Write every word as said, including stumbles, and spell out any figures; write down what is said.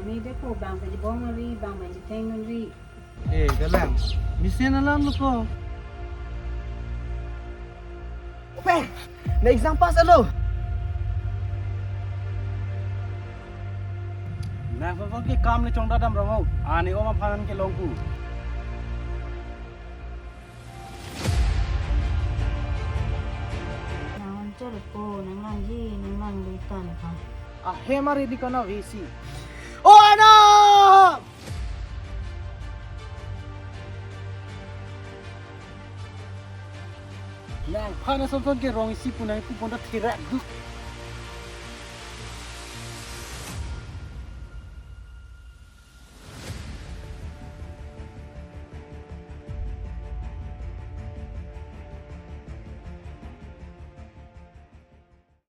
Mane depo bang pajibong ri, bang pajitheng non ri. Eh, galang. Mesen alam lo ko. Pe, ne exam pass alo. Nang soson ke kam le chongdadam rong ho. Ani om aphan kelong ku. Nang chor ko, nang langji, nang lang lutan ka. Ahem ari di kona visi. O ano! Nang phan asonson ke rong isi punai pu ponda thirak du.